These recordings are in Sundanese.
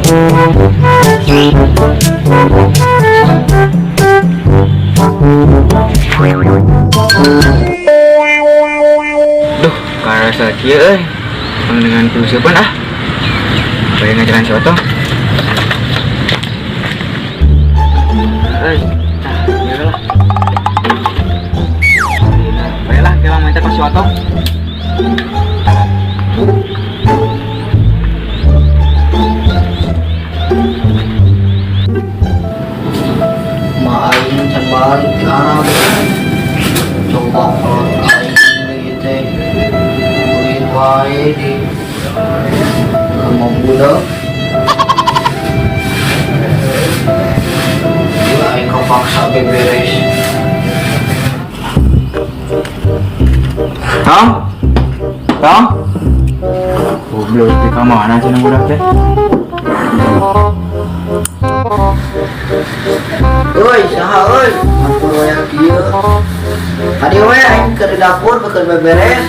Duh, karasa kieu euy. Dengan piusepan ah. Bae ngajaran si Otong. Euy, tah, ieu lah. Bae lah, kira minta ka si Otong. Ma aing can balik ke Arab. Coba kalau aing deui teh ulin wae di rumah budak. Ieu aing kepaksa beberes. Tong? Tong? Goblok, di ka mana cenah budak teh? Euy, saha euy? Ngampur wae kieu. Tadi we aing keur di dapur keur beberes.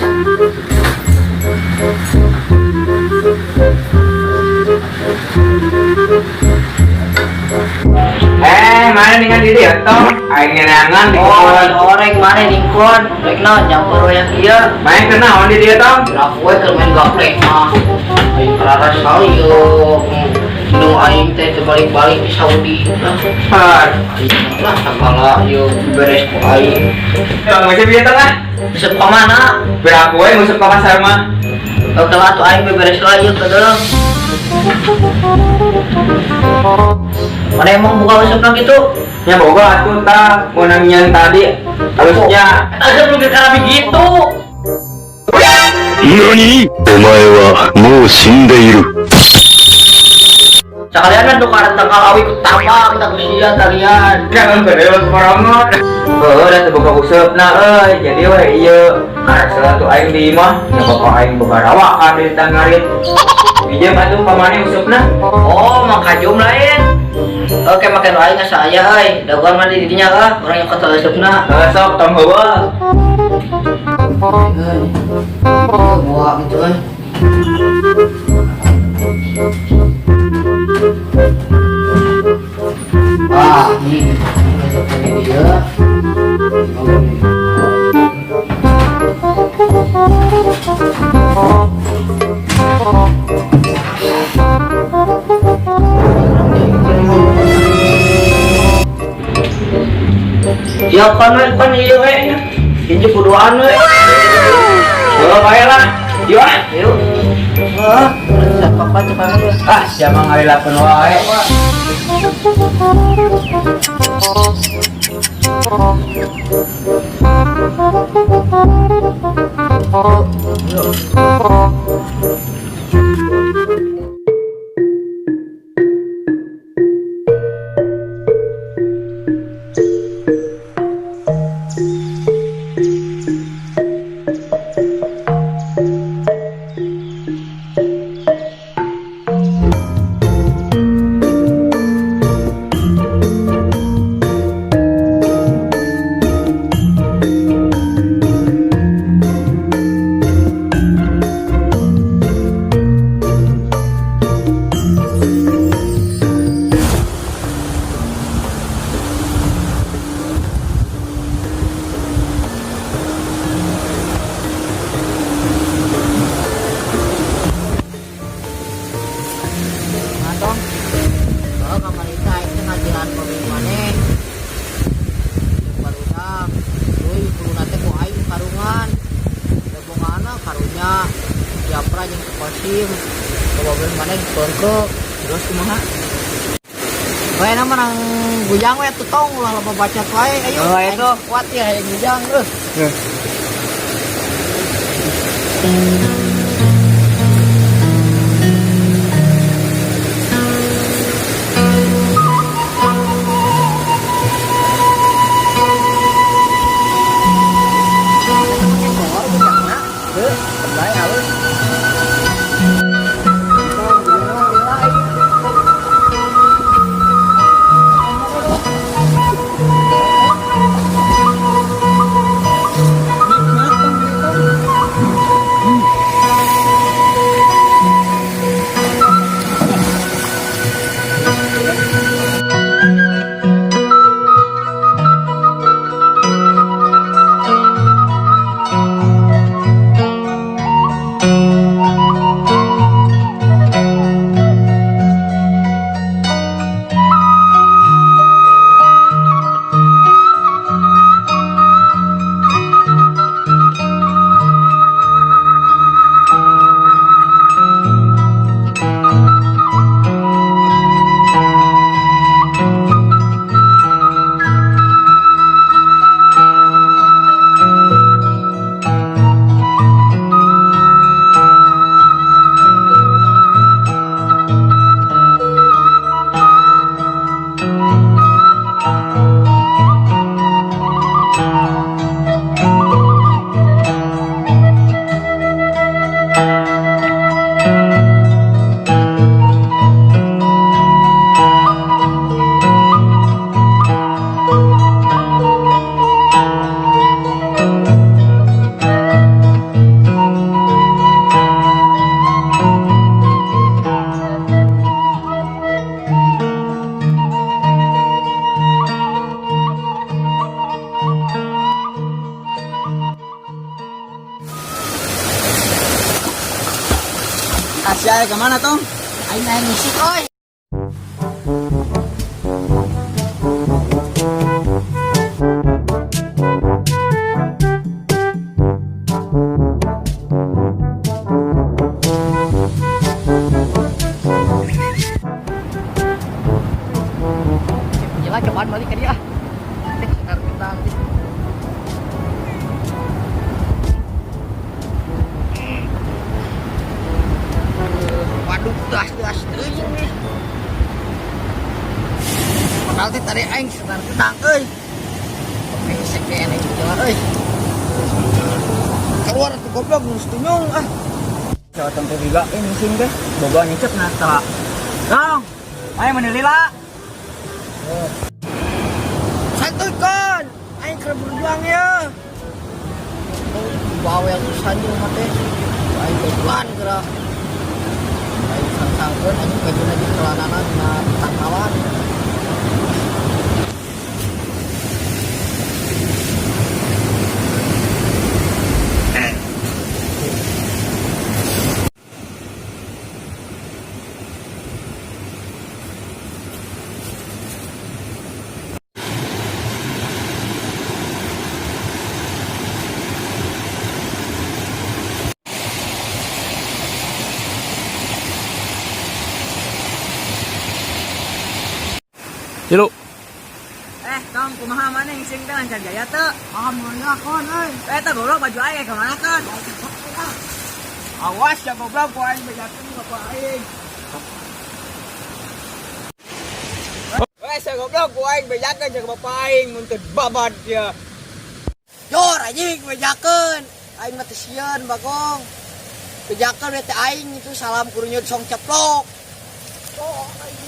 Eh, mana dengan diri ya, Tong? Aing nyerangan di Oh, kebun. orang mana ningkon? Rek naon nyampur wae kieu. Main kenaon di dia, Tong? Gerak we keur main gaplek mah. Aing kararasa ieu. Nu aing teh teu balik-balik di Saudi. Har. Aing lah sagala ieu beres ku aing. Tong, masih bieu, Tong ah? Bisa ka mana? Beraku we nguseup ka pasar mah. Oke lah tuh aing beberes lah ieu kedeung. Mana emang buka usupna gitu? Nya boga atuh tah, meunang nyan tadi. Halusnya. Eta asup nu geus begitu. 何お前はもう死んでいる。 Sekalian kan tukar tangkal awi ku tambang tak sia kalian. Jangan berewas morongot. Heuh, da teu boga useupna euy. Jadi we ieu karasa tuh aing di imah, nya bapak aing bebarawakan di tangarit. Pinjam atuh ka maneh useupna. Oh, maka jum lain. Oke, makan aing asa aya euy. Dagoan mah di dinya ah, urang nyokot usupna. Heuh, sok tong heueuh. Euy. Bawa gitu euy. Wah, nih, ini dia. Ya kan we, kan ieu we nya. Hiji kuduan we. Heuh, bae lah. Yuk ah. Yuk. Heeh, siapa cepat lu. Ah, siapa ngalilakeun wae. Atong. Oh, kamari teh aing teh ngajiran pemilu maneh. Barudak. Euy, kuluna teh ku aing karungan. Da bongana karunya. Japra jeung Kosim. Mobil maneh dikeungkeuk. Terus kumaha? Bae na menang gujang we tuh tong ulah loba bacot wae ayo. Oh, Aing itu. kuat ya hayang gujang euy. Heuh. Heuh, bae halus. Sia ka mana tong? Aing aya musik euy. Jalan cobaan balik ke dia. Cek sekarang kita nanti. Waduh, das das teuing nih. Padahal teh tadi aing setar ketang euy. Pesek kene jalan euy. Keluar tuh goblok geus tunyung ah. Coba tentu juga ini sing teh. Boga nyecep nah tah. Tong. Ayo menilila. Santuy kon, aing keur berjuang ya. Oh, bawel pisan di rumah teh. Aing bajuan geura. Aing sang-sangkeun anjing bajuna jeung celanana dina tangkawan. Tilu. Eh, tong kumaha maneh ngising teh lancar jaya teu? Alhamdulillah kon euy. Eh, teh goblok baju aing ka mana kan? Awas ya goblok ku aing bejakeun bapak aing. Wes ya goblok ku aing bejakeun jeung bapak aing mun teu babad ya. Jor anjing bejakeun. Aing mah teu sieun bagong. Bejakeun we teh aing itu salam kurunyut song ceplok. Oh, aing.